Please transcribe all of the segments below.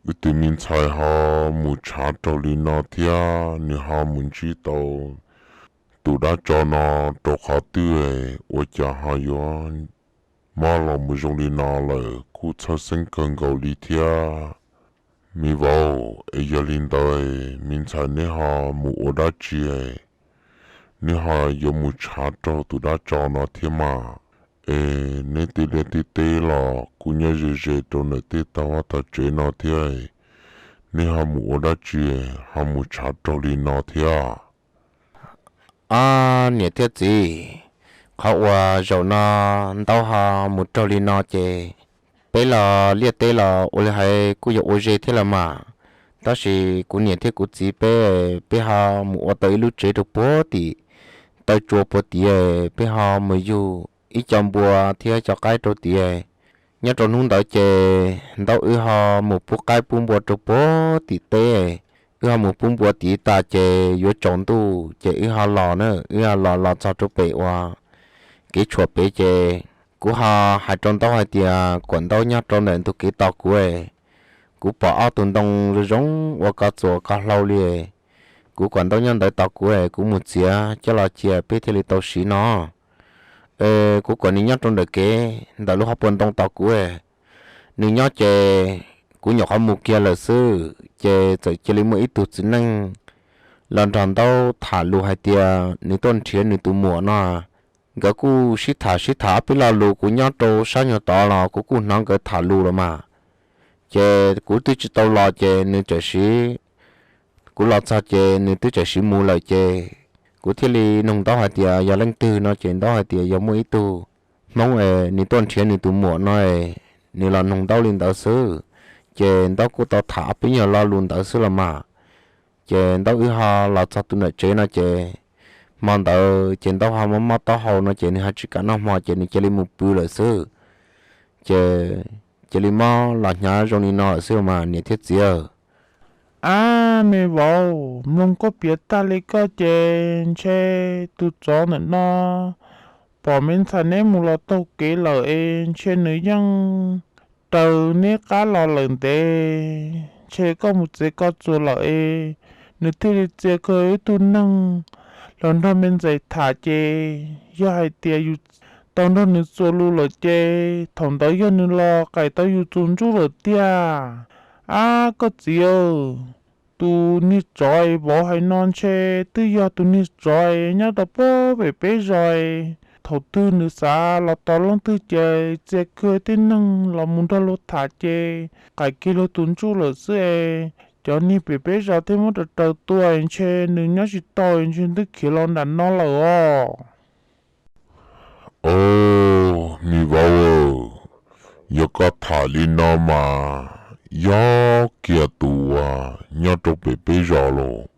Wb tus me ntxhais ho mus tshav raug li no thiab, nws ho mus ntsib tau tus dab tsov no rau qhov twg, ua cas ho yuav mob los mus zoo li no lawm, kuj txhawj xeeb kawg nkaus li thiab. Me vauv, es yog li ntawd, me ntxhais neb ho mus ua dab tsi, neb ho yuav mus tshav raug tus dab tsov no thiab mas? Es neb tej liaj tej teb los kuj nyob ze ze rau ntawm tej tog vaj tog tsev no thiab, neb ho mus ua dab tsi ho mus tshav raug li no thiab? Ob niam thiab txiv, qhov uas zaum no ntaub ho mus raug li no ces peb los liaj teb los ua li hais kuj yog ua ze thiab los mas. Tab sis kuv niam thiab kuv txiv peb, peb ho mus ua tau ib lub tsev rau puag tim taw tsua puag tid, peb ho mus yug ib co npua thiab cov qaib rau tid. Nyob rau hnub ntawd ces ntaub wb ho mus pub qaib pub npua rau puag tim teb. Wb ho mus pub npua tid tas ces yuav tsaus ntuj ces wb ho los na, wb ho los los txog rau pem uas kev tshuam pem ces kuv ho hais rau ntaub hais tias kom ntaub nyob rau ntawm ntug kev tos kuv, kuv pom ob tug ntoo zoo zoo ua ko txuas ko hlau li, kuv kom ntaub nyob ntawd tos kuv, kuv mus txiav coj los cia peb thiaj li tau siv no. Kuv kom nws nyob rau ntawm kev ntawm lub hauv paus ntoo tos kuv. Nws nyob ces kuv nyuam qhuav mus kiag lawm xwb ces txawm cia li muaj ib tug txiv neej los nrog ntaub tham lus hais tias nws tuaj nrhiav nws tus muam no. Nkawd kuj sib tham sib tham ob peb lo lus, kuv nyob rau sab nyuag tod los kuv kuj hnov nkawd tham lus los mas. Ces kuv twb tsis tau los ces nws txawm siv, kuv los txog ces nws twb txawm siv mus lawm ces kuv thiaj li nug ntaub hais tias yog leej twg no ces ntaub hais tias yog muaj ib tug Hmoob es nws tuaj nrhiav nws tus muam no, nws los nug ntaub li ntawd xwb. Ces ntaub kuj tau tham ob peb nyuag lo lus ntawd xwb los mas. Ces ntaub wb ho los txog tus ntawm tsev no ces hmo ntawd ces ntaub ho mob mob taub hau no ces nws ho tsis kam noj hmo ces nws cia li mus pw lawm xwb. Ces cia li mob los hnyav zoo li no lawm xwb mas niam thiab txiv. Ab me vauv, mloog koj piav tag li koj ces ntshe tus tsov ntawm no pom me ntxhais neb mus los taug kev lawm es ntshe nws yeej raws neb qab los lawm ntev. Ntshe koj mus txiav ko txuas lawm es nws thiaj li txia koj ib tug neeg los nrog me ntxhais tham ces yog hais tias yus tau nrog nws txuas lus lawm ces thaum ntawd yog nws los qais tau yus tus ntsuj lawm tiag. Ab koj txiv, tus niag tsov es vauv hais no ntshe twb yog tus niag tsov es nyob tau pem peb zos es thaum twg nws xav los tos leej twg ces txia kiag tej neeg los mus nrog luag tham ces qais kiag luag tus ntsuj lawm xwb es cov niag pem peb zos thiaj muab raws raws tua es ntshe nws nyob tsis tau es ntshe twb khiav los nram no lawm os. Os me vauv, yog koj tham li no mas yog kiag tus uas nyob rau pem peb zos los.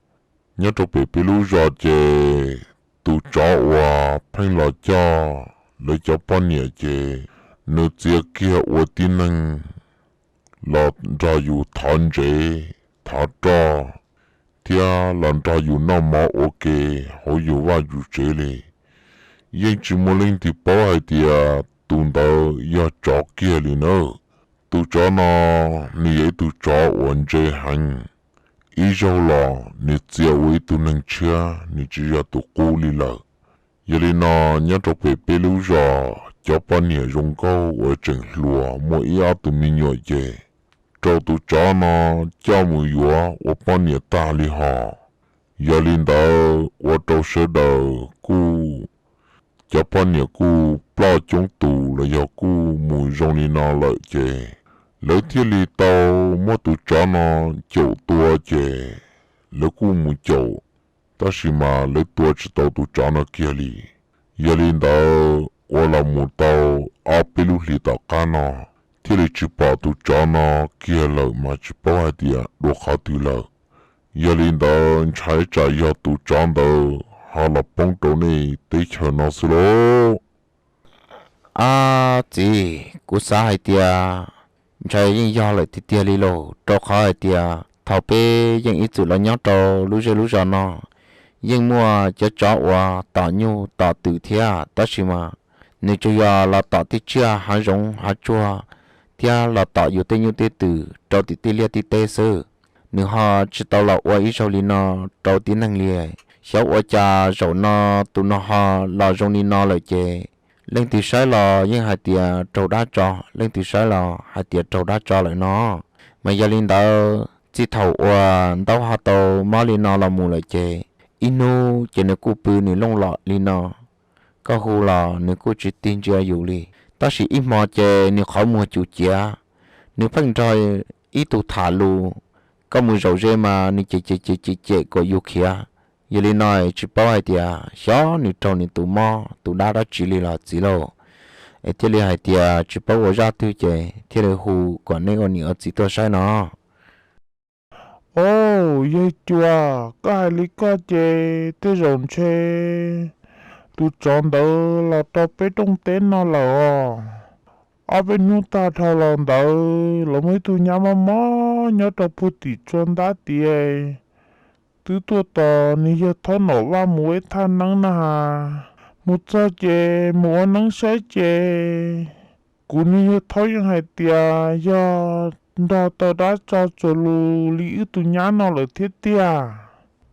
Nyob rau pem peb lub zos ces tus tsov uas pheej los coj lawv cov poj niam ces nws txia kiag ua tib neeg los nrog yus thov ntsev thov roj thiab los nrog yus noj mov ua ke hauv yus vaj yus tsev li. Yeej tsis muaj leej twg paub hais tias tus ntawd yog tsov kiag li nawb. Tus tsov no nws yog ib tug tsov uas ntse heev. Ib zaug los nws txia ua ib tug neeg tshiab, nws tsis yog tus qub li lawm. Yog li no nyob rau pem peb lub zos cov poj niam zoo nkauj uas tseem hluas muaj ib ob tug me nyuam ces raug tus tsov no coj mus yuav ua poj niam tag li hos. Yog li ntawd ua rau sawv daws kuj, cov poj niam kuj ploj coob tus los yog kuj mus zoo li no lawm ces lawv thiaj li tau muab tus tsov no caum tua ces lawv kuj mus caum, tab sis mas lawv tua tsis tau tus tsov no kiag li. Yog li ntawd ua los mus tau ob peb lub hlis tom qab no thiaj li tsis pom tus tsov no kiag lawm mas tsis paub hais tias dua qhov twg lawm. Yog li ntawd ntshai tsam yog tus tsov ntawd ho los poob rau nej teb chaws no xwb lauj. Ab txiv, kuv xav hais tias ntshai yeej yog lawm tiag tiag li lauj, rau qhov hais tias thaum peb yeej ib txwm los nyob rau lub zej lub zos no yeej muaj cov tsov uas tom nyuj tom twm thiab, tab sis mas nws tsuas yog los tom tej tsiaj hav zoov hav tsuag thiab los tom yus tej nyuj tej twm rau tim tej liaj tej teb xwb. Nws ho tsis tau los ua ib zaug li no rau tib neeg li. Xyov ua cas zaum no tus no ho los zoo li no lawm ces leej twg saib los yeej hais tias raug dab tso, leej twg saib los hais tias raug dab tso lawm no. Mas yog li ntawd txij thaum uas Ntaub ho tau mob li no los mus lawm ces ib hnub ces nws kuj pw nws looj lom li no, koj hu los nws kuj tsis tig ntsia yus li. Tab sis ib hmo ces nws qhov muag cum ciav, nws pheej nrog ib tug tham lus, koj mus zaum ze mas nws cem cem cem cem cem kom yus khiav. Yog li no tsis paub hais tias xyov nws raug nws tus mob tus dab dab tsi li los txiv lauj. Es thiaj li hais tias tsis paub ua zaj twg ces thiaj li hu kom neb ua niam ua txiv tuaj saib no. Au, yawg Cua, koj hais li koj ces tej zaum ntshe tus tsov ntawd los rau peb rooj teb no lawm os. Ob peb hnub tag dhau los ntawd los muaj ib tug nyab mob mob nyob rau puag tim tsua ntab tid, twb tuaj tos nws yawg Thaub Nom Vaj mus ua ib thaj neeb na has. Mus txog ces mus ua neeb saib ces kuv nws yawg Thaub yeej hais tias yog nrog tau dab tso txuas lus li wb tus nyab no lawm thiab tiag.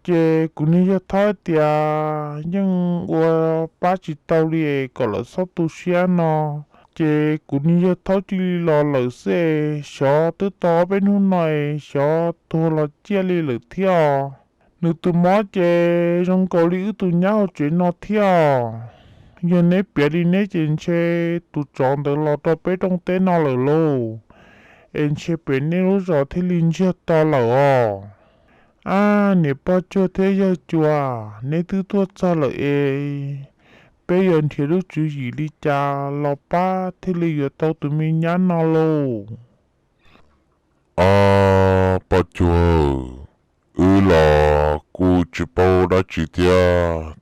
Ces kuv nws yawg Thaub tias yeej ua pab tsis tau li, kom lawv txhob tu siab no. Ces kuv nws yawg Thaub cia li los lawm xwb es xyov twb tau ob peb hnub no es xyov tuag los ciaj li lawm thiab os. Nws tus mob ces zoo nkaus li wb tus nyab hauv tsev no thiab os. Yog neb piav li neb ces ntshe tus tsov ntawd los rau peb rooj teb no lawm lauj, es ntshe pem nej lub zos thiaj li ntsiag to lawm os. Ab, niam poj cuag thiab yawg Cua, neb twb tuaj txog lawm es peb yuav nrhiav lub tswv yim li cas los pab thiaj li yuav tau tus me nyab no lauj? Ab, poj cuag, wb los kuj tsis paub dab tsi thiab,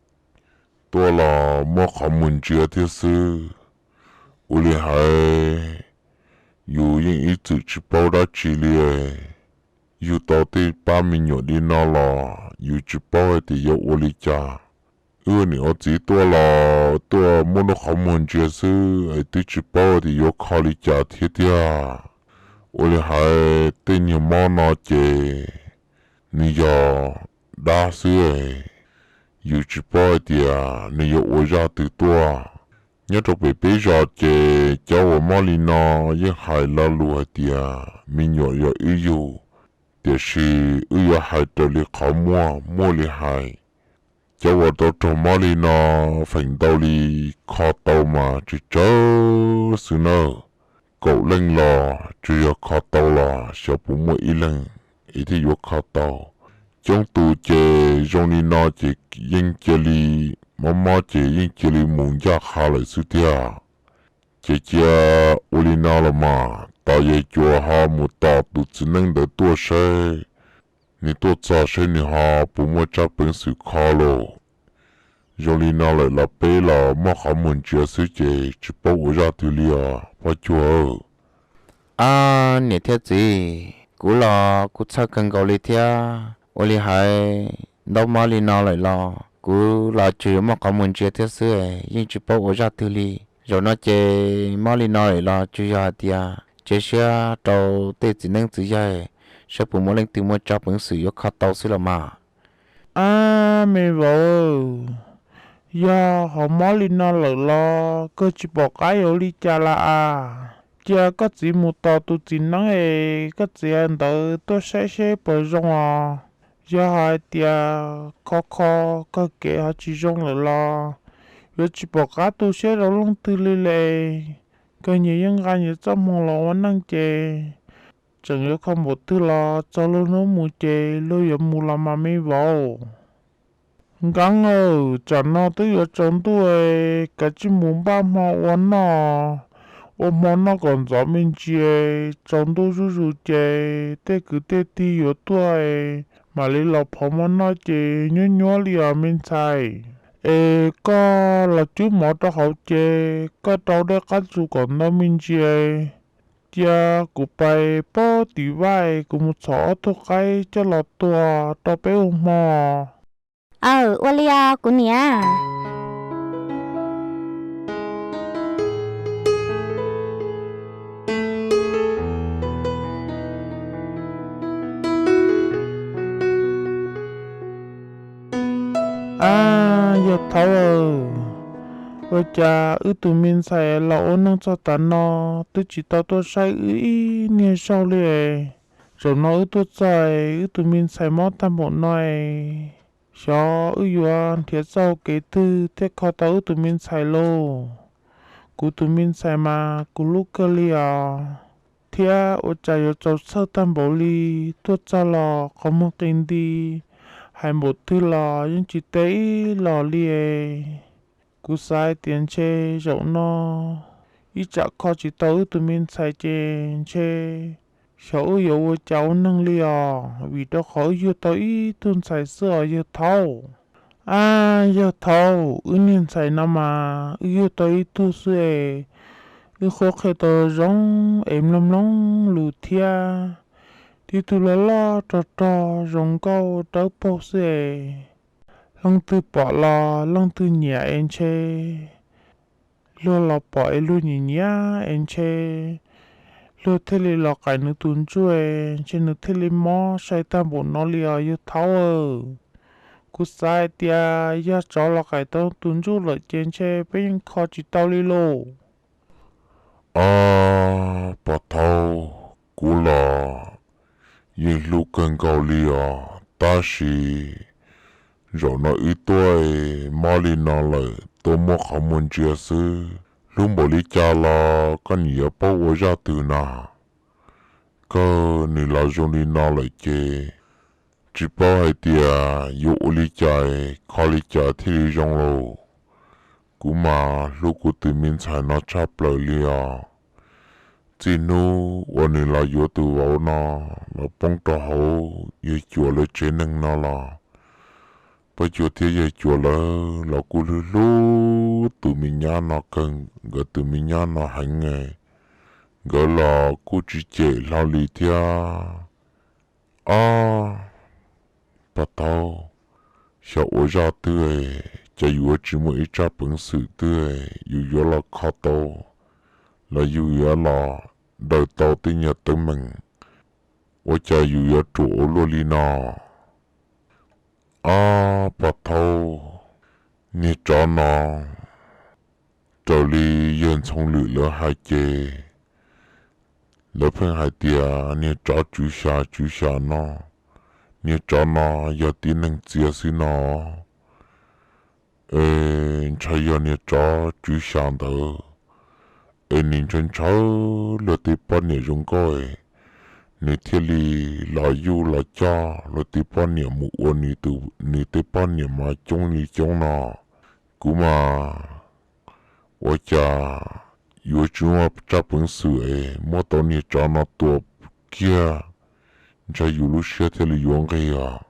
tuaj los muab qhov muag ntsia thiab xwb. Ua li hais, yus yeej ib txwm tsis paub dab tsi li. Yug tau tej pab me nyuam li no los yus tsis paub hais tias yuav ua li cas. Wb niam ua txiv tuaj los tuaj muab lub qhov muag ntsia xwb es twb tsis paub tias yuav kho li cas thiab tiag. Ua li hais tej niag mob no ces nws yog dab xwb, yus tsis paub hais tias nws yuav ua zaj twg tuaj. Nyob rau pem peb zos ces cov uas mob li no yeej hais lo lus hais tias me nyuam yog wb yug, tiam sis wb yuav hais raws li qhov muaj muaj li hais. Cov uas tau raug mob li no feem ntau li kho tau mas tsawg tsawg xwb nawb. Kaum leej los tsuas yog kho tau los xyov puas muaj ib leeg es thiaj yuav kho tau. Coob tus ces zoo li no ces yeej cia li, mob mob ces yeej cia li mus ncaj qha lawm xwb tiag. Ces cia ua li no los mas tos yawg Cua ho mus tos tus txiv neeb ntawd tuaj saib, nws tuaj txog saib nws ho puas muaj tsab peev xwm kho lauj. Zoo li no lawm los peb los muab qhov muag ntsia xwb ces tsis paub ua zaj twg li os poj cuag. Ab, niam thiab txiv, kuv los kuv txhawj kawg nkaus li thiab. Ua li hais ntaub mob li no lawm los kuv los tsuas yuav muab qhov muag ntsia thiab xwb, yeej tsis paub ua zaj twg li. Zaum no ces mob li no lawm los tsuas yog hais tias cia siab rau tej txiv neeb txiv yaig saib puas muaj leej twg muaj tsab peev xwm yuav kho tau xwb los mas. Ab, me vauv, yog ho mob li no lawm los koj tsis pom qab yuav ua li cas las as. Cia koj txiv mus tos tus txiv neeb es koj txiv ntawd tuaj saib seb puas zoo os. Yog hais tias kho kho kawg kev ho tsis zoo lawm los yuav tsis pom qab tu siab rau leej twg li le. Koj nyias yeej nqa nyias txoj hmoo los ua neej ces tseem yuav kho npaum twg los txog luag hnub mus ces luag yuav mus los mas me vauv. Nkeeb aw, tsam no twb yuav tsaus ntuj, kav tsij mus npaj hmo ua noj, ua hmo noj kom ntxov me ntsis, tsaus ntuj zuj zus ces tej kwv tej tij yuav tuaj, mam li los phov hmo noj ces nyuab nyuab li os me ntxhais. Es koj los cub mov rau hauv ces koj rau dej qab tsu kom ntau me ntsis. Cia kuv pais pob tim vaj, kuv mus txhom ob tug qaib coj los tua rau peb ua hmo. Aw, ua li os kuv niam. Ab, yawg thaud aw, ua cas wb tus me ntxhais los ua neej txog tav no twb tsis tau tuaj saib wb ib niag zaug li? Zaum no wb tuaj txog, wb tus me ntxhais mob tag npaum no, xyov wb yuav nrhiav txoj hau kev twg thiaj kho tau wb tus me ntxhais lauj. Kuv tus me ntxhais mas kuv hlub kawg li os, thiab ua cas yuav txaus txhawj tag npaum li, tuaj txog los qhov muag qis nti, hais npaum twg los yeej tsis teb ib los li. Kuv xav hais tias ntshe zaum no ib tsam kho tsis tau wb tus me ntxhais ces ntshe xyov wb yuav ua cas ua neeg li os, vim rau qhov wb yug tau ib tug ntxhais xwb os yawg thaud. Ab, yawg thaud, wb niag ntxhais no mas wb yug tau ib tug xwb es, wb qhuab qhia tau zoo es mloog mloog lus thiab, tib tug loj loj rog rog zoo nkauj dawb paug xwb es, leej twg pom los leej twg nyiam es ntshe luag los pom es luag nyiam nyiam es ntshe luag thiaj li los qais nws tus ntsuj es ntshe nws thiaj li mob sai tag npaum no li os yawg thaud aw. Kuv xav hais tias yog tsov los qais tau tus ntsuj lawm ces ntshe peb yeej kho tsis tau li lauj. Ab, pog thaub, kuv los yeej hlub kawg nkaus li os, tab sis zaum no wb tuaj mob li no lawm tuaj muab qhov muag ntsia xwb, hlub npaum li cas los koj nim yuav paub ua zaj twg na. Kawg nws los zoo li no lawm ces tsis paub hais tias yuav ua li cas kho li cas thiaj li zoo lauj. Kuv mas hlub kuv tus me ntxhais no tshaj plaws li os. Txij hnub uas nws los yuav tus vauv no los poob rau hauv yawg Cuas lawv tsev neeg no los, Paj Cuas thiab yawg Cuas lawv los kuj hlub hlub tus me nyab no kawg, nkawd tus me nyab no heev, nkawd los kuj tsis cem hlo li thiab. Ob, pog thaub, xyov ua zaj twg, cas yuav tsis muaj ib tsab peev xwm twg yus yuav los kho tau, los yus yuav los daws tau tej nyuag teeb meem, ua cas yus yuav ruam ua luaj li no. Ob, pog thaub, niag tsov no, raws li yawg Ntxhoo Lwm lawv hais ces lawv pheej hais tias niag tsov tswv xya tswv xya no, niag tsov no yog tib neeg txias xwb no. Es ntshe yog niag tsov tswv xya ntawd, es nws ntshaw ntshaw luag tej poj niam zoo nkauj, nws thiaj li los yuj los coj luag tej poj niam mus ua nws tej poj niam mas coob li coob no. Kuv mas ua cas yuav tsis muaj tsab peev xwm es muab tau niag tsov no tua kiag, ntshe yus lub siab thiaj li yuav nqig os.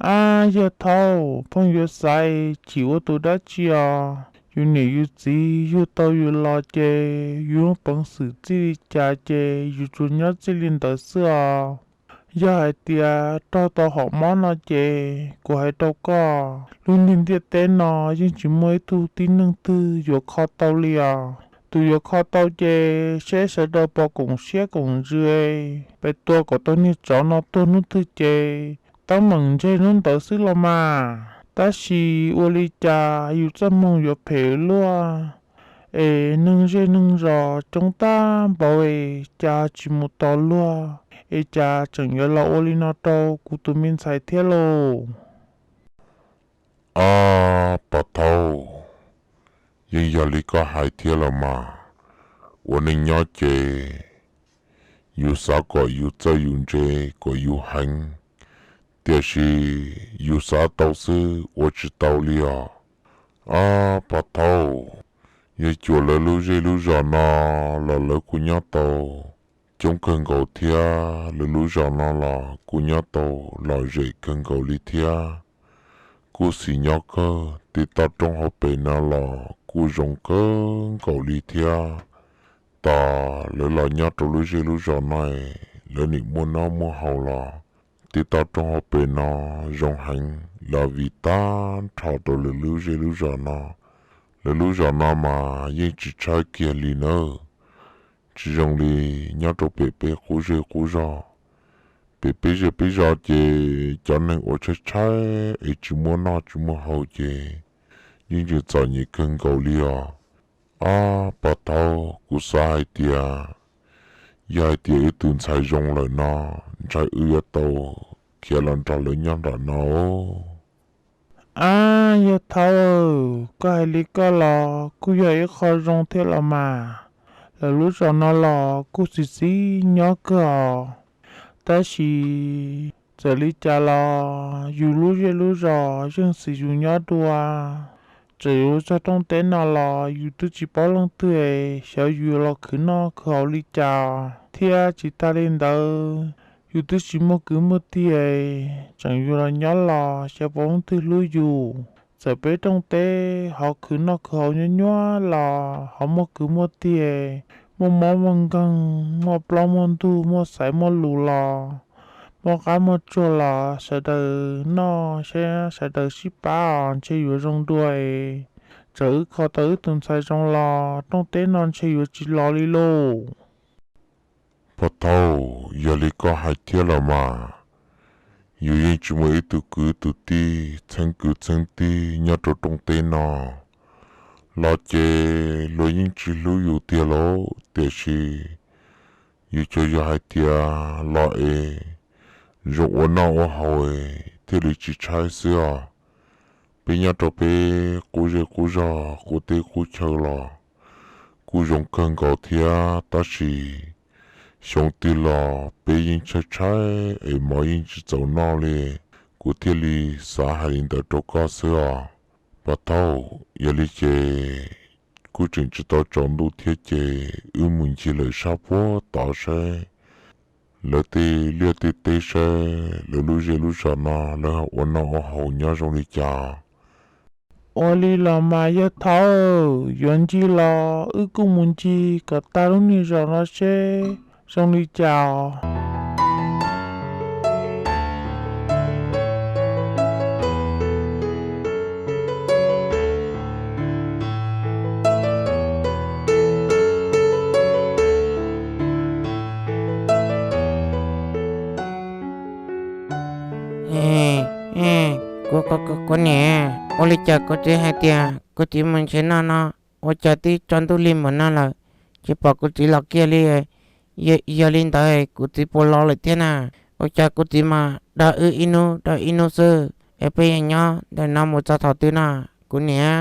Ab, yawg thaub, pheej yuav xaiv chim ua tus dab tsi os? Yus niam yus txiv yug tau yus los ces yus muaj peev xwm txij li cas ces yus tsuas nyob txij li ntawd xwb os. Yog hais tias raug tau hom mob no ces kuv hais rau koj, lub ntiaj teb no yeej tsis muaj ib tug tib neeg twg yuav kho tau li os. Tus yuav kho tau ces seb sawv daws puas koom siab koom ntsws pes tua kom tau niag tsov no tuag hnub twg ces teeb meem ntseg hnub ntawd xwb los mas. Tab sis ua li cas yus txoj hmoo yuav phem luaj, es neeg zej neeg zos coob tag npaum es cas tsis mus tos luag, es cas tseem yuav los ua li no rau kuv tus me ntxhais thiab lauj? Ab, pog thaub, yeej yog li koj hais thiab los mas. Ua neej nyob ces yus xav kom yus txawj yus ntse, kom yus heev, tiam sis yus xav tau xwb ua tsis tau li os. Ab, pog thaub, yawg Cuas lawv lub zej lub zos no los lawv kuj nyob tau coob kawg nkaus thiab, lawv lub zos no los kuj nyob tau lom zem kawg nkaus li thiab. Kuj xis nyob kawg, tej toj roob hauv pes no los kuj zoo kawg nkaus li thiab. Tos lawv los nyob rau lub zej lub zos no, lawv nim muaj noj muaj haus los tej toj roob hauv pes no zoo heev los vim tag nrho rau lawv lub zej lub zos no. Lawv lub zos no mas yeej tsis tshaib kiag li nawb. Tsis zoo li nyob rau pem peb qub zej qub zog, Pem peb zej peb zos ces cov neeg uas tshaib tshaib es tsis muaj noj tsis muaj haus ces yeej tseem txom nyem kawg nkaus li os. Ob pog thaub, kuv xav hais tias yog hais tias wb tus ntxhais zoo lawm no, ntshai wb yuav tau khiav los nrog lawv nyob nram no. Ab yawg thaub, koj hais li koj los kuj yog ib qho zoo thiab los mas. Lawv lub zos no los kuj txiv txiv nyob kawg os, tab sis txawm li cas los yus lub zej lub zos yeej xis yus nyob dua. Txawm yus txog rooj teb no los yus twb tsis paub leej twg, xyov yus los khwv noj khwv haus li cas. Thiab tsis tas li ntawd, yus twb tsis muaj kwv muaj tij, tseem yus los nyob los xyov puas leej twg hlub yus. Txawm peb rooj teb ho khwv noj khwv haus nyuaj nyuaj los ho muaj kwv muaj tij, muaj mob muaj nkeeg, muaj plaub muaj ntug, muaj xaiv muaj lus los, muaj qab muaj tsuag los sawv daws noj seb sawv daws sib pab os ntshe yuav zoo dua. Txawm wb kho tau wb tus ntxhais zoo los rooj teb no ntshe yuav tsis los li lauj. Pog thaub, yog li koj hais thiab los mas, yus yeej tsis muaj ib tug kwv tus tij txheeb kwv txheeb tij nyob rau rooj teb no los ces luag yeej tsis hlub yus tiag lauj. Tiam sis yus cov yog hais tias los es zoo ua noj ua haus thiaj li tsis tshaib xwb os. Peb nyob rau peb qub zej qub zog qub teb qub chaw los kuj zoo kawg nkaus thiab, tab sis xyoo twg los peb yeej tshaib tshaib es mov yeej tsis txaus noj li. Kuv thiaj li xav hais li ntawd rau koj xwb os. Pog thaub, yog li ces kuj tseem tsis tau tsaus ntuj thiab ces wb mus ncig lawm sab puag tod saib lawv tej liaj tej teb, saib lawv lub zej lub zos no lawv ho ua noj ua haus nyob zoo li cas. Ua li los mas yawg thaub, yuav ncig los wb kuj mus ncig kom tag lub niag zos no seb zoo li cas os. Kuv niam, ua li cas kuv txiv hais tias kuv txiv mus nrhiav noj no, ua cas twb tsaus ntuj li npaum no lawm, tsis pom kuv txiv los kiag li. Yog li ntawd kuv txiv puas los lawm thiab na? Ua cas kuv txiv mas dag wb ib hnub dag ib hnub xwb, es peb yuav nyob ntawm no mus txog thaum twg na, kuv niam?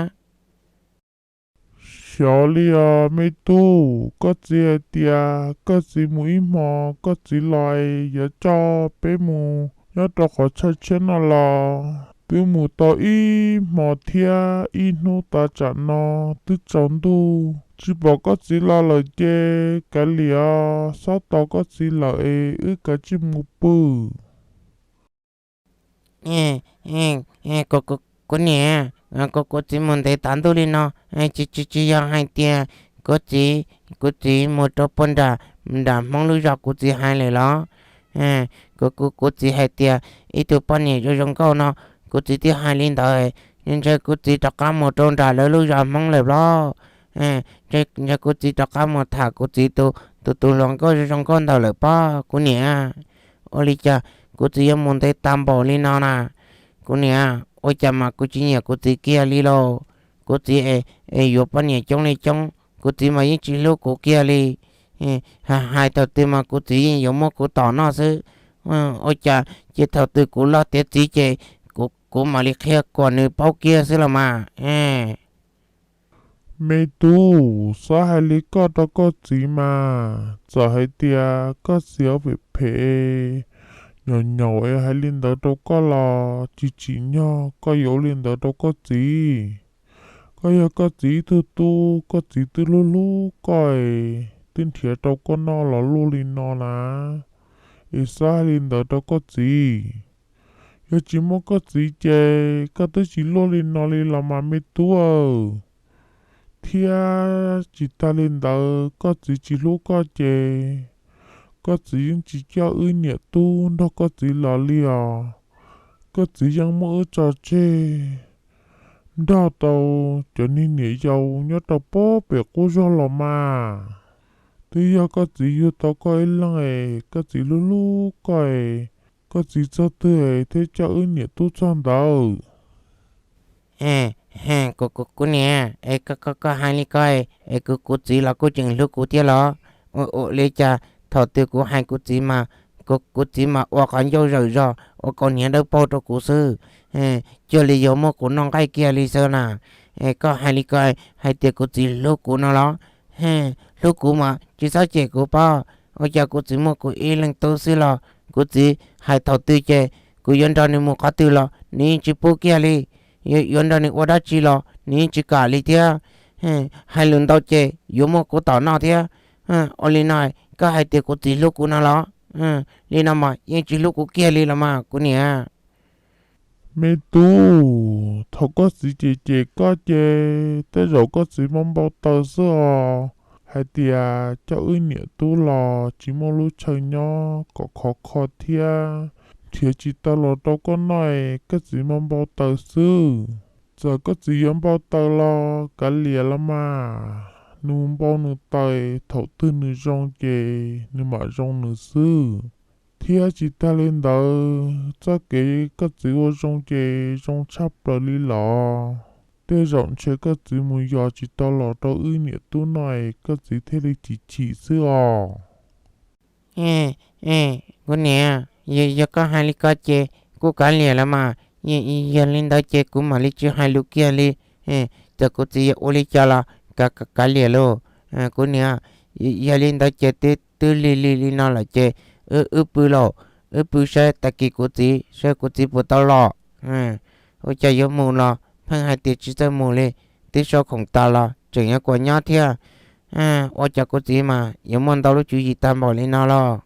Xyov li os me tub, koj txiv hais tias koj txiv mus ib hmos koj txiv los yuav coj peb mus nyob rau qhov chaw tshiab no los twb mus tau ib hmos thiab ib hnub tas tsam no twb tsaus ntuj tsis pom koj txiv los lawm ces kav liam, xob tos koj txiv lawm es wb kav tsij mus pw. Kuv niam, kuv txiv mus ntev tas ntuj li no, tsis tsis yog hais tias kuv txiv, kuv txiv mus rau puag nram, nram Hmoob lub zos kuv txiv hais lawm los? Kuv, kuv txiv hais tias ib tug poj niam zoo zoo nkauj no, kuv txiv twb hais li ntawd, ntshe kuv txiv rov qab mus rau nram lawv lub zos Hmoob lawm los? Ntshe kuv txiv rov qab mus tham kuv txiv tus, tus, tus hluas nkauj zoo zoo nkauj ntawd lawm pob kuv niam. Ua li cas kuv txiv yuav mus ntev tag npaum li no na? Kuv niam, ua cas mas kuv tsis nyiam kuv txiv kiag li lauj? Kuv txiv es yuav poj niam coob li coob, kuv txiv mas yeej tsis hlub kuv kiag li. Hais thaum twg mas kuv txiv yeej yuav muab kuv tom noj xwb. Ua cas ces thaum twg kuv loj tiav txiv ces kuv, kuv mam li qhia kom nws paub kiag xwb los mas. Me tub, xob hais li koj rau koj txiv mas, txawm hais tias koj txiv phem phem, nyaum nyaum es hais li ntawd rau koj los tsis tsim nyog koj yuav ua li ntawd rau koj txiv. Koj yog koj txiv ib tug tub, koj txiv twb hlub hlub koj es twb nrhiav rau koj noj los luaj li no na, es xob hais li ntawd rau koj txiv. Yog tsis muaj koj txiv ces koj twb tsis luaj li no li los mas me tub. Thiab tsis tas li ntawd koj txiv tsis hlub koj ces koj txiv yeej tsis coj wb niam tub nrog koj txiv los li os. Koj txiv yeej muab wb tso tseg nrog tau cov niag niam yau nyob rau puag pem qub zog los mas. Twb yog koj txiv yug tau koj ib leeg es koj txiv hlub hlub koj es Koj txiv txog twg thiab coj wb niam tub txog ntawd? Kuv, kuv niam, es koj, koj hais li ko, es kuv, kuv txiv los kuj tseem hlub kuv thiab los? Ua, ua li cas thaum twg kuv hais kuv txiv mas, kuv, kuv txiv mas ua qhov ncauj zawm zog ua kaus hniav dawb paug rau kuv xwb, cuag li yuav muab kuv noj nqaij kiag li xwb na. Koj hais li ko, hais tias kuv txiv hlub kuv no los? Hlub kuv mas tsis txhob cem kuv pob. Ua cas kuv txiv muaj kuv ib leeg tub xwb los kuv txiv hais thaum twg ces kuv yuav nrog nws mus qhov twg los nws yeej tsis pub kiag li, yuav, yuav nrog nws ua dab tsi los nws yeej tsis kam li thiab. Hais lus ntau ces yuav muab kuv tom noj thiab. Ua li no, koj hais tias kuv txiv hlub kuv no los? Li no mas yeej tsis hlub kuv kiag li los mas kuv niam. Me tub, thaum koj txiv cem cem koj ces tej zaum koj txiv npau npau taws xwb os. Hais tias coj wb niam tub los tsis muaj lub chaw nyob kom khov kho thiab, nrhiav tsis tau los rau koj noj, koj txiv npau npau taws xwb. Txawm koj txiv yuav npau taws los kav liam los mas, nws npau nws taws thaum twg nws zoo ces nws mam zoo nws xwb. Thiab tsis tag li ntawd, txoj kev koj txiv ua zoo ces zoo tshaj plaws li los. Tej zaum ntshe koj txiv mus yos tsis tau los rau wb niam tub noj es koj txiv thiaj li chim chim xwb os. Kuv niam, yog, yog koj hais li ko ces kuv kav liam los mas. Yog li ntawd ces kuv mam li tsis hais lus kiag li. Txawm kuv txiv yuav ua li cas los kav, kav, kav liam lauj. Kuv niam, yog li ntawd ces twb, twb lig lig li no lawm ces wb, wb pw lauj, wb pw saib tag kis kuv txiv, saib kuv txiv puas tau los. Ua cas yuav mus los pheej hais tias tsis txawj mus li, twb sau khoom tas los tseem yuav kuas nyob thiab. Ua cas kuv txiv mas yuav muaj ntau lub tswv yim tag npaum li no los?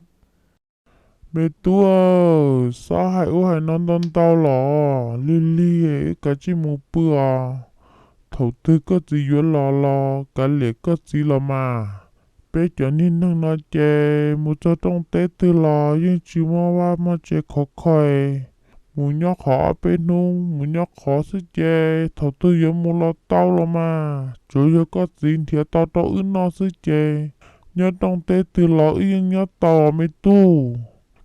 Me tub, txhob hais ub hais no ntau ntau los, lig lig wb kav tsij mus pw os. Thaum twg koj txiv yuav los los kav liam koj txiv los mas. Peb cov niag neeg no ces mus txog rooj teb twg los yeej tsis muaj vaj muaj tse khov kho. Mus nyob qhov ob peb hnub, mus nyob qhov xwb ces thaum twg yuav mus los tau los mas. Tsuas yog koj txiv nrhiav tau rau wb noj xwb ces nyob rooj teb twg los wb yeej nyob tau os me tub.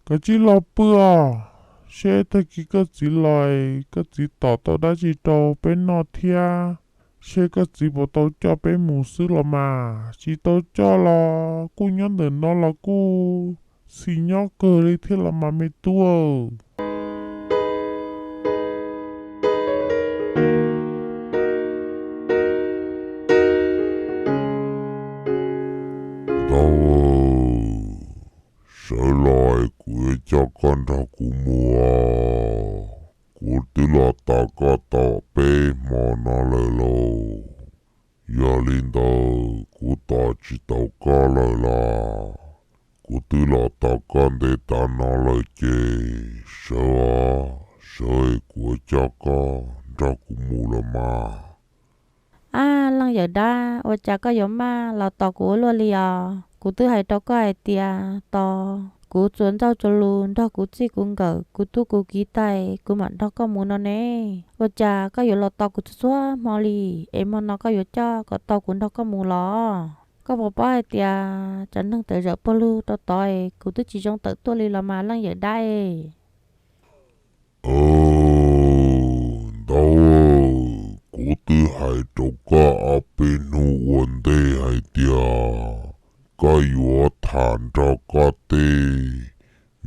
Kav tsij los pw os, seb tag kis koj txiv los koj txiv tom tau dab tsi rau peb noj thiab, seb koj txiv puas tau coj peb mus xwb los mas. Tsis tau coj los kuj nyob ntawm no los kuj xis nyob kawg li thiab los mas me tub. Ntau, sawv los kuv yuav coj koj nrog kuv mus. Kuv twb los tos koj tau peb hmo no lawm lauj. Yog li ntawd kuv tos tsis tau koj lawm los, kuv twb los tos koj ntev tav no lawm ces sawv os, sawv es kuv yuav coj koj nrog kuv mus los mas. Ab, leej yawm dab, ua cas koj yuav maj los tos kuv ua luaj li os? Kuv twb hais rau koj hais tias tos kuv txuas ncauj txuas lus nrog kuv txij kuv nkawm kuv tub kuv kiv tag kuv mam nrog koj mus no ne. Ua cas koj yuav los tos kuv txhua txhua hmo li? Es hmo no koj yuav coj kom tau kuv nrog koj mus los? Koj puas paub hais tias cov neeg tawm zawm pog lug rau tod es kuv twb tsis zoo tawm tuaj li los mas leej yawm dab es. Ntau, kuv twb hais rau koj ob peb hnub ua ntej hais tias koj yuav tham nrog koj tej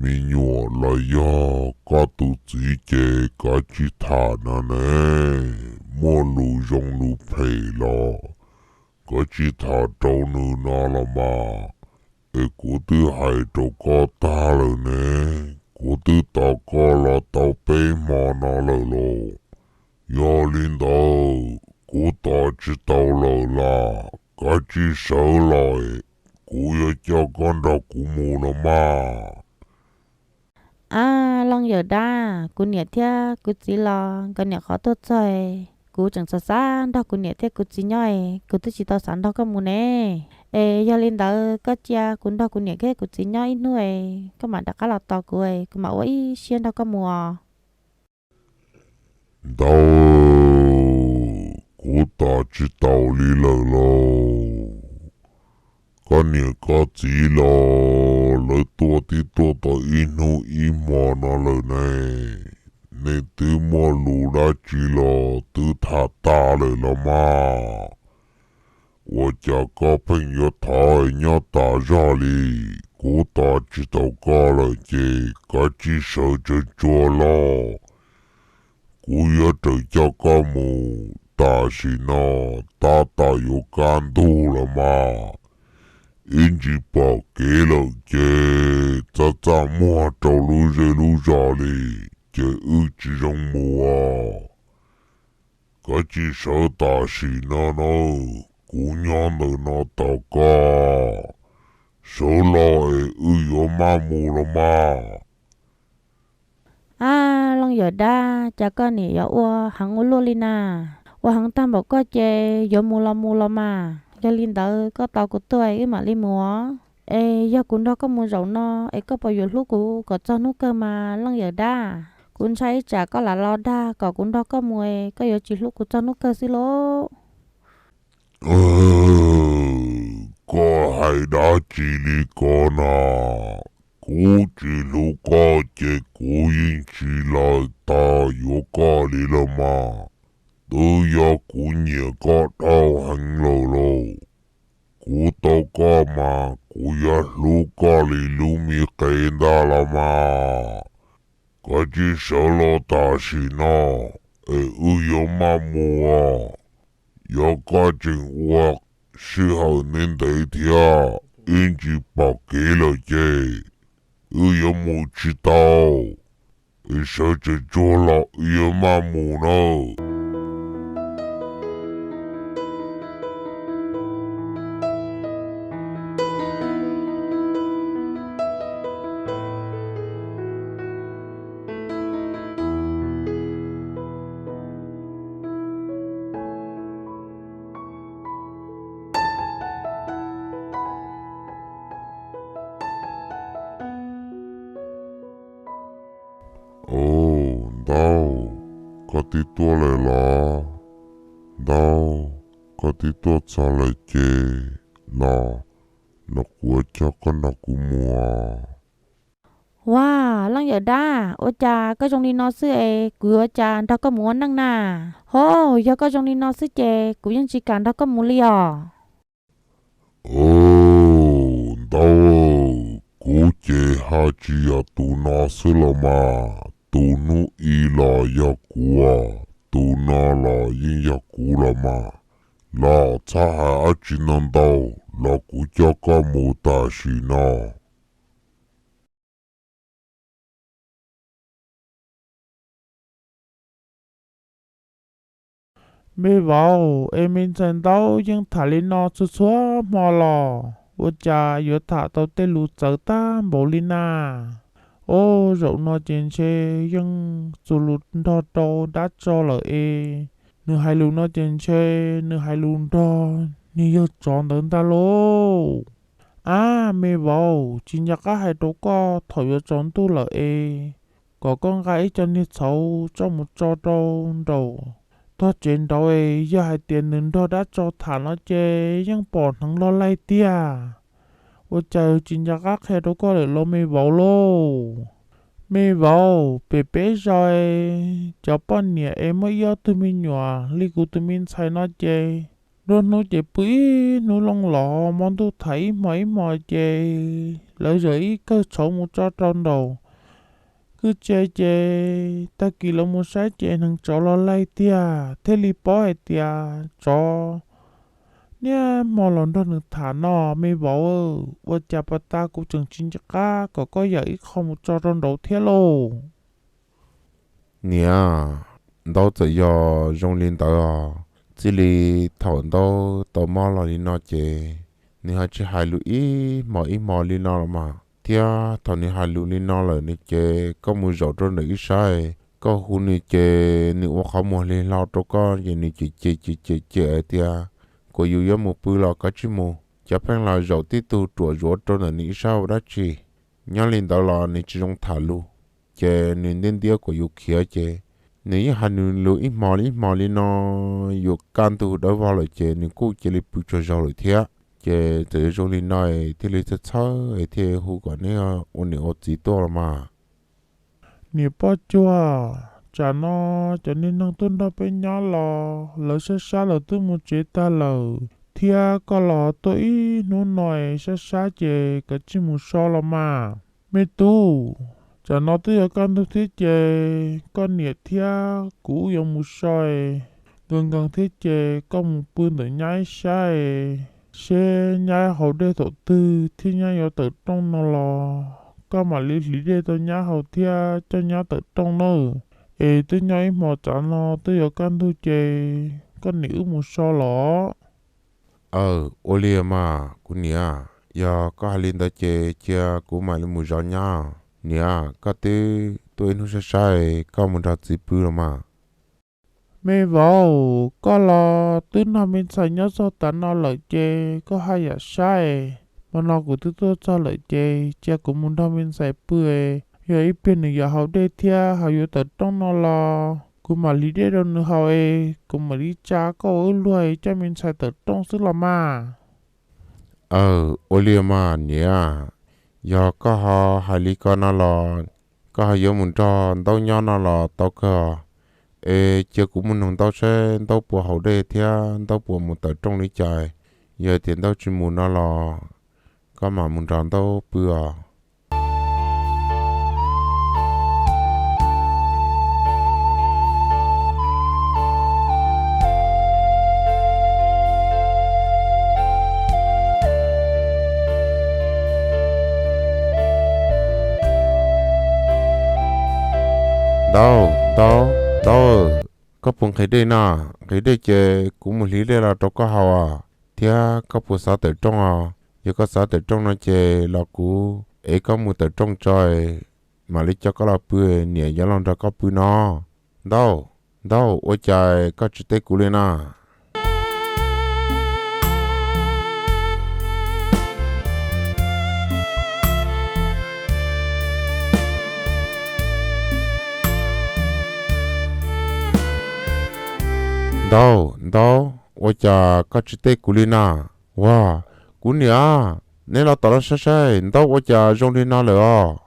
me nyuam los yog koj tus txiv ces koj tsis tham no ne. Muaj lus zoo lus phem los koj tsis tham rau nws no los mas. Es kuv twb hais rau koj tag lawm ne, kuv twb tos koj los tau peb hmo no lawm lauj. Yog li ntawd kuv tos tsis tau lawm las, koj cia li sawv los, kuv yuav coj koj nrog kuv mus los mas. Ab, leej yawm dab, kuv niam thiab kuv txiv los nkawd niam qhov tuaj txog, kuv tseem xav xav nrog kuv niam thiab kuv txiv nyob, kuv twb tsis tau xav nrog koj mus ne. Es yog li ntawd koj cia kuv nrog kuv niam thiab kuv txiv nyob ib hnub, koj mam rov qab los tos kuv, kuv mam ua ib siab nrog koj mus os. Ntau, kuv tos tsis taus li lawm lauj. Koj niam koj txiv los lawv tuaj twb tuaj tau ib hnub ib hmo no lawm ne, nej twb muaj lus dab tsi los twb tham tas lawm los mas. Ua cas koj pheej yuav thov nyob tas zog li? Kuv tos tsis tau koj lawm ces koj cia li sawv tsees tsuag los. Kuv yuav rawm coj koj mus, tam sim no tab tom yuav kaj ntug los mas. Ib ntsis pom kev lawm ces txaj txaj muag rau lub zej lub zos li, ces wb tsis zoo mus. Koj cia li sawv tam sim no nawb, kuv nyob ntawm no tos koj. Sawv los es wb yuav maj mus los mas. Ab, Looj Yawm Dab, cas koj niam yuav ua heev ua luaj li na? Ua heev tag npaum koj ces yuav mus los mus los mas. Yog li ntawd koj tos kuv tuaj wb mam li mus. Es yog kuv nrog koj mus zaum no es koj puas yuav hlub kuv kom txog hnub kawg mas Looj Yawm Dab? Kuv ntshai ib tsam koj lam los dag kom kuv nrog koj mus es koj yuav tsis hlub kuv txog hnub kawg xwb lauj. Koj hais dab tsi li ko na? Kuv tsis hlub koj ces kuv yeej tsis lam tau yuav koj li los mas. Twb yog kuv nyiam koj dhau heev lawm lauj. Kuv tau koj mas kuv yuav hlub koj li lub me qe ntag los mas. Koj cia li sawv los tam sim no es wb yuav maj mus. Yog koj tseem ua sij hawm ntev ntev thiab ib ntsis pom kev lawm ces wb yuav mus tsis tau. Es sawv tsees tsuag los wb yuav maj mus nawb. Au, Ntaub, koj twb tuaj lawm los? Ntaub, koj twb tuaj txog lawm ces los, los kuv coj koj nrog kuv mus. Ua, Looj Yawm Dab, ua cas koj zoo li no xwb es kuv yuav ua cas nrog koj mus ua neej na? Ho, yog koj zoo li no xwb ces kuv yeej tsis kam nrog koj mus li os. Au, Ntaub, kuv ces haj tsis yog tus no xwb los mas, tus hnub i los yog kuv, tus no los yeej yog kuv los mas. Los txhob hais dab tsi ntau ntau, los kuv coj koj mus tam sim no. Me vauv es me ntxhais Ntaub yeej tham li no txhua txhua hmo los ua cas yuav tham tau tej lus txawv tag npaum li na? Au, zaum no ces ntshe yeej txus lus nrog rau dab tsov lawm es, nws hais lus no ces ntshe nws hais lus nrog niag yawg tsov ntawd ntag lauj. Ab, me vauv, tsis nco qab hais rau koj thaum yuav tsaus ntuj lawm es, kom koj nqa ib co niag txhauv coj mus tso rau nraum tog tsev nraud es, yog hais tias nws nrog dab tsov tham no ces yeej pom hneev loj laij tiag. Ua cas tsis nco qab qhia rau koj lawm los me vauv lauj? Me vauv, pem peb zos es cov poj niam es muaj ib ob tug me nyuam li kuv tus me ntxhais no ces nruab hnub ces pw ib hnub looj los, hmo ntuj tham ib hmo ib hmo ces lawv zawm ib kawm txhauv mus tso rau nraum kwj tse ces tag kis lawv mus saib ces hneev tsov loj laij tiag thiaj li paub hais tias tsov niaj hmo los nrog nws tham no. Me vauv, ua cas pas tas kuv tseem tsis nco qab kom koj yawm ib qho mus tso rau nraud thiab lauj? Niam, Ntaub txawm yog zoo li ntawd os, txij li thaum Ntaub tau mob los li no ces nws ho tsis hais lus ib hmo ib hmo li no los mas. Thiab thaum nws hais lus li no lawm no ces koj mus zaum rau ntawm ib sab, koj hu nws ces nws ua qhov muag hli hlo rau koj ces nws cem cem cem cem cem hais tias kom yus yuav mus pw los koj tsis mus, cov pheej los zaum tib tug ruam zuav rau ntawm nws ib sab ua dab tsi. Nyob li ntawd los nws tsis zoo tham lus, ces nws ntiab ntiab kom yus khiav ces nws yeej hais nws lus ib hmo li ib hmo li no. Yuav kaj ntug dawb vog lawm ces nws kuj cia li pw tsaug zog lawm thiab. Ces txawm yuav zoo li no es thiaj li txhawj txhawj es thiaj hu kom neb ua niam ua txiv tuaj los mas. Niam poj cuag, tsam no cov niag neeg tuaj nrog peb nyob los lawv sab sab lawv twb mus tsev tag lawm, thiab koj los tuaj ib hnub no es sab sab ces koj cia li mus so los mas. Me tub, tsam no twb yuav kaj ntug thiab ces koj niam thiab kuv wb yuav mus so es nkees nkees thiab ces koj mus pw ntawm nyab ib sab es seb nyab haus dej thaum twg thiab nyab yuav tawm rooj no los koj mam li hliv dej rau nyab haus thiab coj nyab tawm rooj nawb. Es twb nyob ib hmos, tsam no twb yuav kaj ntug ces koj niam wb mus so los. Aw, ua li mas kuv niam, yog koj hais li ntawd ces cia kuv mam li mus zov nyab. Niam, koj twb tuaj ib hnub sab sab, koj mus nrog txiv pw los mas. Me vauv, koj los twb nrog me ntxhais nyob txog tav no lawm ces koj haj yam saib. Hmo no kuv twb tuaj txog lawm ces cia kuv mus nrog me ntxhais pw, yog ib pliag nws yuav haus dej thiab ho yuav tawm rooj no los kuv mam hliv dej rau nws haus es kuv mam li tsa koj ua wb luag coj me ntxhais tawm rooj xwb los mas. Aw, ua li mas niam, yog koj ho hais li ko no los koj ho yuav mus nrog ntaub nyob no los tau kawg. Es cia kuv mus nug ntaub saib ntaub puas haus dej thiab ntaub puas mus tawm rooj li cas. Yog tias ntaub tsis mus no los koj mam mus nrog ntaub pw os. Ntaub, ntaub, ntaub, koj puas nqhis dej na? Nqhis dej ces kuv mus hliv dej los rau koj haus, thiab koj puas xav tawm rooj os? Yog koj xav tawm rooj no ces los kuv ev koj mus tawm rooj tso, mam li coj koj los pw, niam yuav los nrog koj pw no. Ntaub, ntaub, ua cas koj tsis teb kuv li na? Ntaub, ntaub, ua cas koj tsis teb kuv li na? Ua, kuv niam, neb los tom no saib saib ntaub ua cas zoo li no lawm os.